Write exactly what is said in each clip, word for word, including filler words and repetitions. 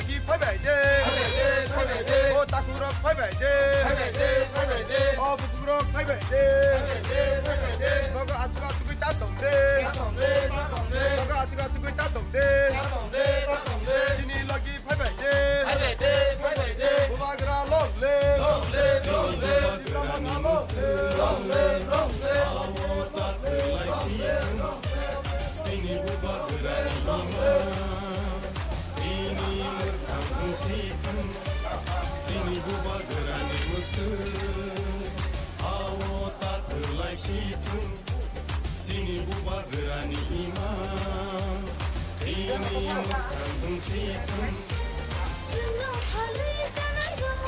Ki phaibai de. O takhurok phaibai de. O bukukrok phaibai de. Nogo achuk achugwi ta tong de. Nogo achuk achugwi ta tong de. Chini logi phaibai de. Bubagra long live. Bubagra long live. Chini bubagrani ima, chini mwkhang wng si thung, chini bubagrani mwktwk, ao ta twlai si thung, chini bubagrani ima, chini mwkhang wng si thung. Chwngno phalwi chanai rok,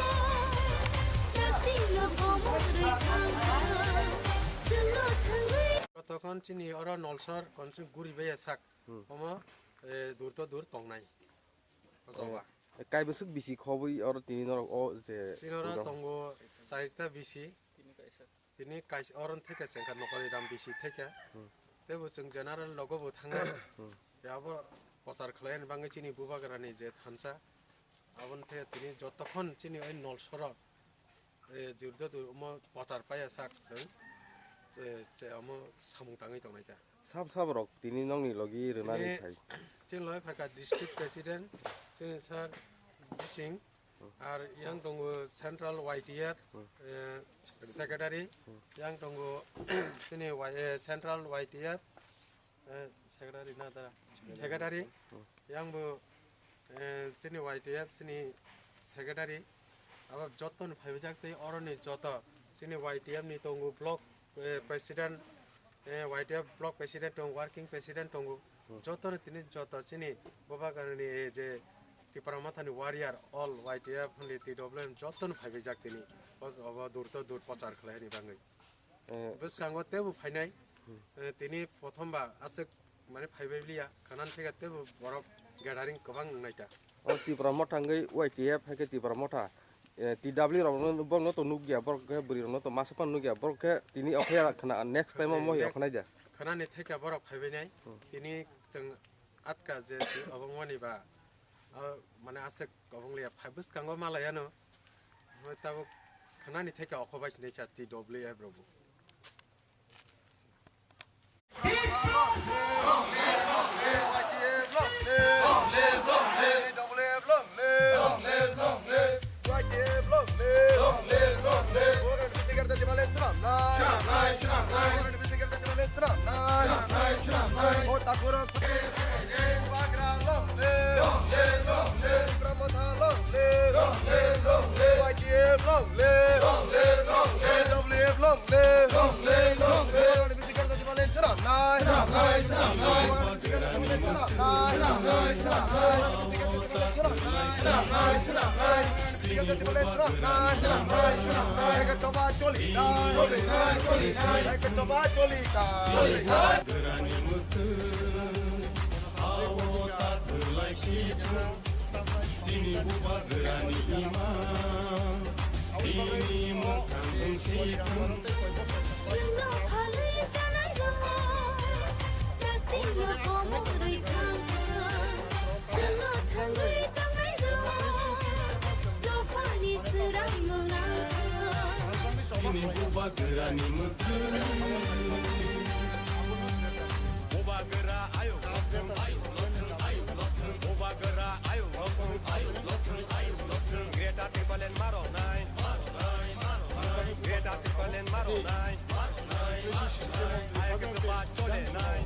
yaktingno komorwi thangkha, chwngno thangwi. Tokon chini oro nolsor konsi guri baya sak. Hmm. Omo, eh, dur to dur tongnai. O jaga. Eh, kaibwswk bisi khobwi oro tini norok o je chini oro program tongo charta bisi. Tini kaisa, tini kaisa oro theke chengkha nokoli ram bisi theke. Hmm. Tebo chwng general logo bo thangna. Hmm. Abo prochar khlaini bagwi chini bubagrani je thansa. Aboni theke tini jotokhon chini oi nolsoro, eh, jurdo dur omo prochar paiya sak chwng, eh, che omo samung tangwi tongnai ta. Sab sab rok tini nokni logi rwnani tini phai. Chini logi phaikha district president, chini sir Bising, ar yang tongo central Y T F, eh, secretary, yang tongo chini Y-, eh, central Y T F, eh, secretary na tara? Secretary, yang bo, eh, chini Y T F, chini secretary, abo joto ni phaibajak tei oroni joto chini Y T F ni tongo block, eh, president, eh, Y T F block president tongo, working president tongo. Hmm. Joto ni tini joto chini bubagrani, eh, je Tipra Mothani warrior, all Y T F, only T W M joto ni phaibajak tini. Bos obo dur to dur prochar khlaini bagwi. Eh, bwskango tebo phainai, eh, tini prothom ba aswk mane phaibai liya, khanan theke tebo borok gathering kwbang wngnai ta. O Tipra Motha wngwi Y T F hai khe Tipra Motha, eh, T W rokno borokno to nukya, borok khe bwrwi rokno to masa phano nukya, borok khe tini okhya khna next time o mohya okhna dia. Khanani theke borok phaibai nai, tini chwng atka je si obo wngmani ba, o mane aswk obo wng liya, phai bwskango ma laiya no, tabuk khanani theke okho bai sinai cha T W F rok bo. Bubagrani mwktwk, ao ta twlai si thung, chini bubagrani ima, tini mwkhang wng si thung. Chwngno phalwi chanai rok, yaktingno komorwi thangkha. Chwngno thangwi tongnai rok, dophani swrangno nangkha. Chini bubagrani mwktwk. Bubagra ayuk lothwng, ayuk lothwng, ayuk lothwng. Bubagra ayuk lothwng, ayuk lothwng, ayuk lothwng. Greater Tipraland maro nai, maro nai, maro nai. Greater Tipraland maro nai, maro nai, maro nai. Ayuk se ba chole nai.